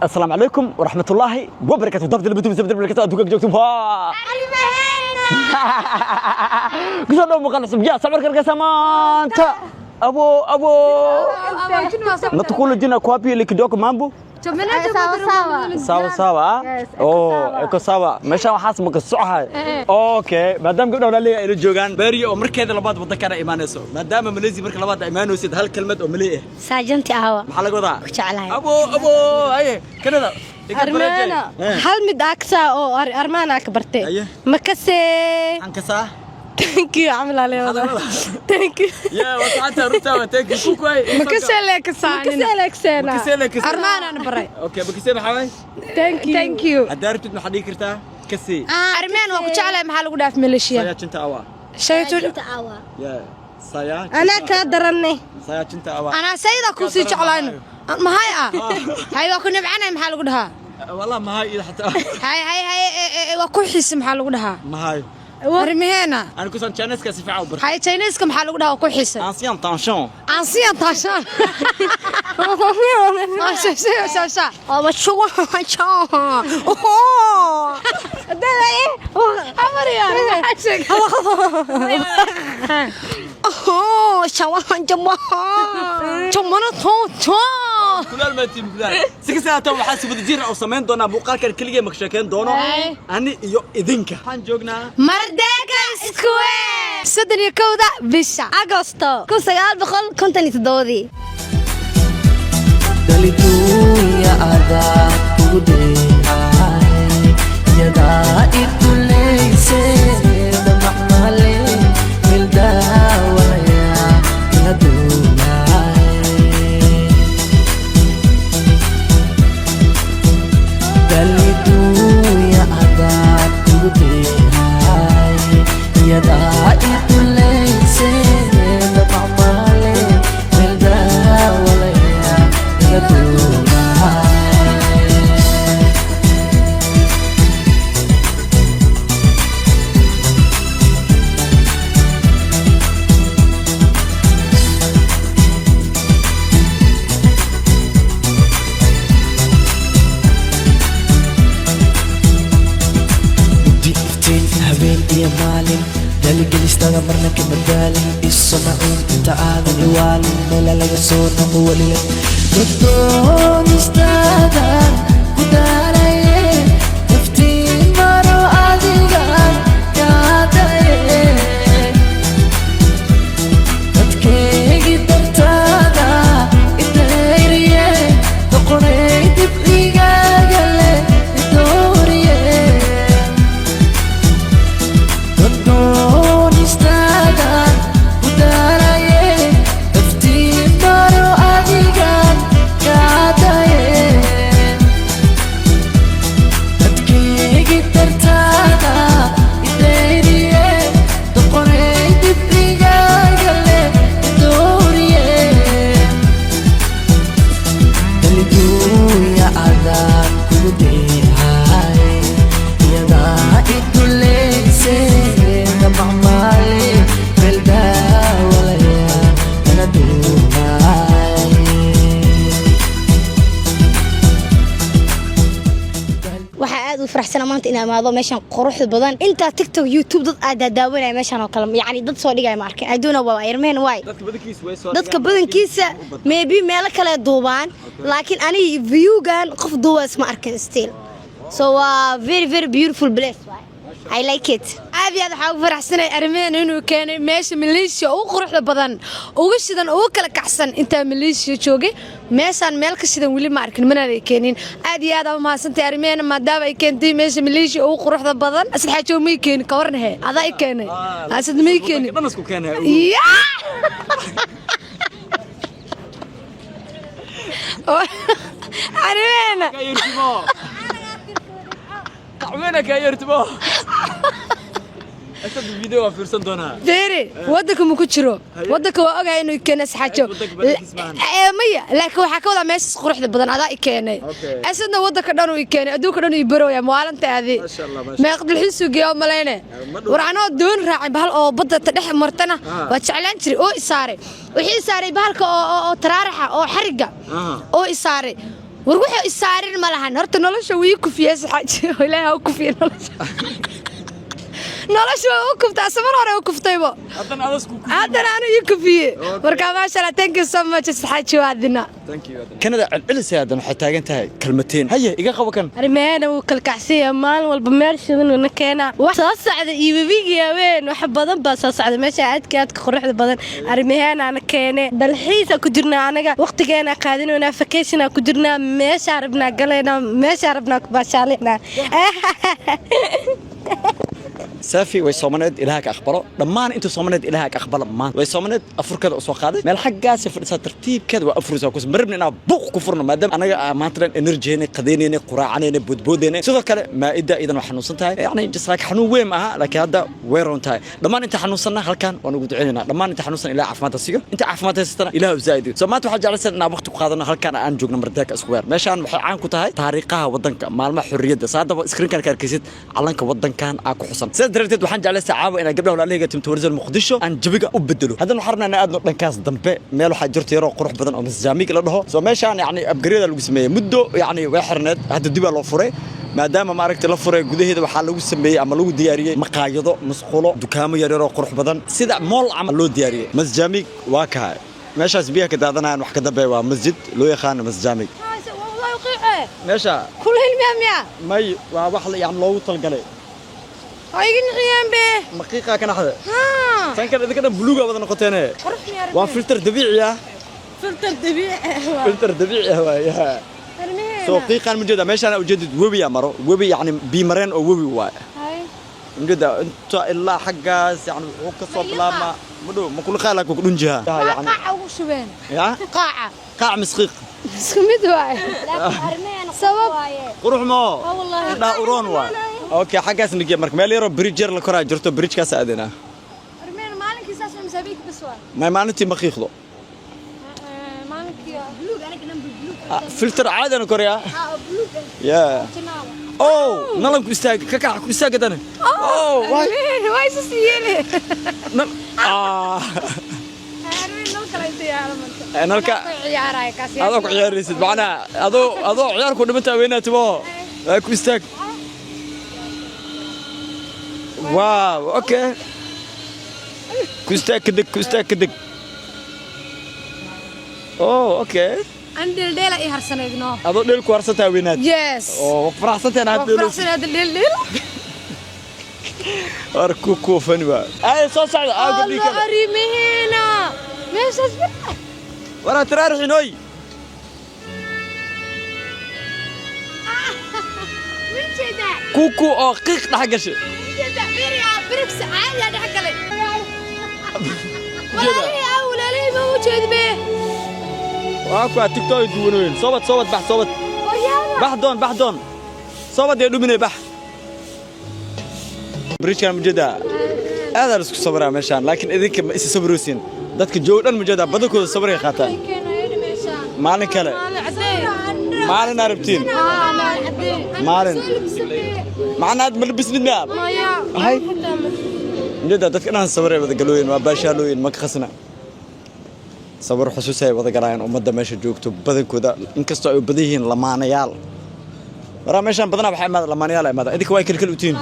Asalaamu calaykum waraxmatullaahi wabarakatu. Dabdil bitum sabdil barakatu. Adduunka joogto waa kusoo dhow muuqaal cusub. Yaa sawirka arkaysa maanta? Abo abo, natukula jina kwapi ile kidogo mambo. Sawa sawa. Sawa sawa. Yes, iko oh sawa. Iko sawa. Meeshaan waxaas maka socahay. Okay, maadaama gabdha walaaley ay la joogaan beeriyo oo markeeda labaad waddankana imaanayso, maadaama Malaysia marka labaad ay imaanaysid, hal kelmad oo Malay ah. Sajanti ahawa. Maxaa laga wadaa? Ku jeclahay. Abo abo, aye Kanada. Armaana hal mid aksa oo armaana ka bartay. Aye. Makase. Maxaan kasaa? Thank you camal ale wada. Thank you. Ya waa sacanta runta waa thank you ku ay. Makasee leekasaanina. Makase leeksena. Makasee leekasee. Armaanaan baray. Okay, makasee maxaa waay? Thank you. Thank you. Haddaa rabtid maxaa dhihi kartaa? Kasee. Armaan waa ku jeclahay, maxaa lagu dhaaf Malaysia? Saya cinta awak. Shaytu. Sajanti awa. Ya saya. Anaa kaa daranay. Saya cinta awak. Anaa sayda ku sii jeclayno. Maxay ah? Hay, waa ku nibcanay, maxaa lagu dhahaa? Wallah mahay ida xataa. Hay hay hay, waa ku xiisi, maxaa lagu dhahaa? Mahay. Arrimaheena. Aan kusan Chinese-ka si fiican u bartay. Hay, Chinese-ka maxaa lagu dhahaa waa ku xiisay? Ancien tension. Ancien tension. Sha. Oba chuwa cha. Oh. Amariyaan. Oh, shawa jama. Chomana to to. Kulaal ma tiim kulaal. Si kasta haata waxaa si wada jir ah u samayn doonaa muuqaalkan keligee maka sheekeyn doono. Ani iyo idinka. Waxaan joognaa Merdeka Square. 31-da bisha. Agosto 1957-dii. Daliduunya adaa kugu dheehay, yadaa iduleyse damacmale mildaawaya ila duunaay. Daliduunya adaa kugu dheehay, yadaa iduleyse damacmale mildaawalaya ila duunaay. Mugdi iftiin habeen iyo maalin, daligelistada marna kama daalin, iso macuun inta aadan iwaalin, meela laga soo noqo welile dodoonistaadan ku daalaye, iftiin maro adigan kaadaye, dadkeegi dartaada idayriye, doqonay dib igaagale idooriye, dodoonistaadan ku daalaye, iftiin maro adigan kaadaye, dadkeegi dartaada idayriye, doqonay dib igaagale idooriye, daliduuya adaan kugu dheehay, iyadaa iduleyse damacmaale meldaawalaya lana duunaay. Waxaa aad u faraxsana maanta inaan imaado meeshan quruxda badan. Intaa TikTok, YouTube dad aad daawanaya meeshan oo kale, yacni dad soo dhigaya ma arkin. I don't know why, irmeen why. Dadka badankiisa way soo Dadka badankiisa maybe meelo kale duubaan, laakiin aniga viewgan qof duubaas ma arkin still. So waa very very beautiful place waay. I like it. Aad iyo aad waxaa ugu faraxsanay arrimaheena inuu keenay meesha Malaysia ugu quruxda badan, ugu shidan, ugu kala kacsan. Intaa Malaysia joogay meeshaan meel ka shidan weli ma arkin, mana ay keenin. Aad iyo aad aa umahadsantahay arrimaheena, maadaama ay keentay meesha Malaysia ugu quruxda badan. Asad xaajow may keenin, ka warnahe, adaa i keenay. Asad may keenin. Dhan isku keenay. Ya arrimaheena. Ka yartimo. Qacmena ka yartimo. Asad video waa fiirsan doonaa. Beere wadanka ma ku jiro, wadanka waa ogahay inuu keenay saxajo. Wadanka badankiis maahan. Maya, laakiin waxaa ka wadaa meeshaas quruxda badan adaa i keenay. Asadna wadanka dhan uu i keenay, adduunka dhan uu i barooya maalinta aadi. Masha Allah, masha. Meeq dalxiisuu geeya oo malayne. Ma dhow. War anoo doon raacay bahal oo badda ta dhex martana waa jeclaan jiray oo i saaray, wixii i saaray bahalka oo taraaraxa oo xariga oo i saaray. War, wuxuu isaarin ma lahan. Horta nolosha wii kufiyey saxaaji. Ilaahay ha u kufiye nolosha. Nolosha waa u kuftaa, samar hore u kuftaybo. Haddana adas ku Haddana anu ii kufiye. Marka maasha Allah, thank you so much saxaaji, waadina. Kanada celcelisay, haddana waxay taagan tahay kalmateen. Haye, iga qabo kan. Arrimaheena wuu kalkacsan, maalin walba meel shidan na keenaa. Wax soo socda iyo webiga haween, wax badan baa soo socda meesha, aadka aadka quruxda badan. Arrimaheena keene, dalxiisa ku jirnaa, anaga waqtigeena qaadinaynaa, vacation ku jirnaa, meeshaa rabnaa galaynaa, meeshaa rabnaa ku baashaalinaa. Saafi way soomaneed, Ilaaha ka aqbalo. Dhammaan inta soomaneed Ilaaha ka aqbalo. Maanta way soomaneed, afurkeeda u soo qaaday, meel xaggaasi fadhisaa, tartiibkeeda waa afuraysaa. Kus marabna inaan buuq ku furno, maadaama anaga aan maanta dhan energy-heynay, qadaynaynay, quraacanayna, boodboodaynay. Sidoo kale maa'ida idan waa xanuunsan tahay, yacni just like xanuun weyn ma aha, laakiin hadda way roon tahay. Dhammaan inta xanuunsanna halkan waan ugu ducaynaynaa. Dhammaan inta xanuunsan Ilaah caafimaadka siiyo, inta caafimaad haysatana Ilaah u zaa'idiyo. So maanta waxaan jeclaysan inaan waqti ku qaadano halkan aan joogno, Merdeka Square. Meeshaan waxay caan ku tahay taariikhaha wadanka, maalmaha xorriyadda. Saadaba screenkan ka arkaysid, calanka wadankan aa ku xusan. Sidaas darteed waxaan jeclaystaa caawa inaan gabdhaha walaalahayga Team Tourism Muqdisho aan jawiga u bedelo. Haddana waxaan rabnaa inaan aadno dhankaas dambe. Meel waxaa jirta yaroo qurux badan oo Masjid Jaamik la dhaho. So meeshaan yacni upgrade lagu sameeyey, muddo yacni way xirneed, hadda dib aa loo furay. Maadaama maaragtay la furay, gudaheeda waxaa lagu sameeyey ama lagu diyaariyey maqaayado, musqulo, dukaamo yaryaroo qurux badan, sida mall camal loo diyaariyey. Masjid Jaamik waa kahay, meeshaas biyaha ka daadanayaan. Wax ka dambeeya waa masjid loo yaqaano Masjid Jaamik. Meesha Kulayl miya miya? May, waa wax yani loogu talgalay. Ha iga nixiyeen be. Maqiiqa ka naxda tan kale, idinka dhan buluuga wada noqoteene. Waa filter dabiici ah. Filter dabiici. Filter dabiici ah waay. Soo qiiqaan ma jeeda? Meeshaan ujeedid webiyaa maro, webi yacni biimareen oo webi waay. Ujeeda inta ilaa xaggaas, yani wuxuu ka soo bilaabmaa ma dhow ma kula qaala ku dhunjiha yani. Qaaca ugu shubeen. Ya. Qaaca. Qaac misqiiq. Isku mid waay. Sabab. Qurux mo indhaa uroon waay. Okay, xaggaas nige marka meel yaroo bridge yar la koraa jirto, bridgekaas aadinaa. Arrimaheena maalinkii saas waa masaabiik bas waay. May, maalintii ma qiiqdo. Maalinkii. Filter caadana koryaa yeah. Oh, nalan ku istaag, ka kac, ku istaag hadana. Oh, waay. Waa isa siiyeen. Nal ah. Arrimaheena nal kale inta yaala marka. Nalka Ciyaaraya kaas. Adoo ku ciyaaraysid, macnaha adoo ciyaar ku dhimantaa weynaatimo, waa ku istaag. Wow, okay, ku istaag, kadeg, ku istaag, kadeg. Oh, okay. An dheeldheela ii harsanaydno. Adoo dheel ku harsantaa weynaat. Yes. Oo faraxsanteen aad. Waa faraxsanayd dheeldheel. War ku kuufani waa ay soo socda aa gabdhii Allah. Kale. Arrimaheena meeshaas. Waraa taraarixin oy. Kuku oo qiiq dhex gashay. Biribs caadi dhex galay. Walaalihii aa, walaalihii ma u jeedbe. Waa kuwa TikTok duwanoyin. Soobad, soobad, bax, soobad, bax doon, bax doon, soobad ee dhuminay, bax. Bridgekan mujeeda aadaa la isku sawiraa meeshaan, laakiin idinka ma isa sawiraysiin. Dadka jooga dhan mujeeda badankooda sawiray qaataan. Maalin kale, maalin arabtiin, maalin macnaa aad ma labisnid miya? Hay, mujeeda dadka dhan sawiray wada galooyin, waa baashaalooyin. Ma ka khasna sawir xusuus ay wada galayaan ummadda meesha joogto badankooda, inkastoo ay u badan yihiin lamaanayaal. Waraa meeshaan badanaa waxaa imaada lamaanayaal imaada. Idinka waa kelkel u tihiin.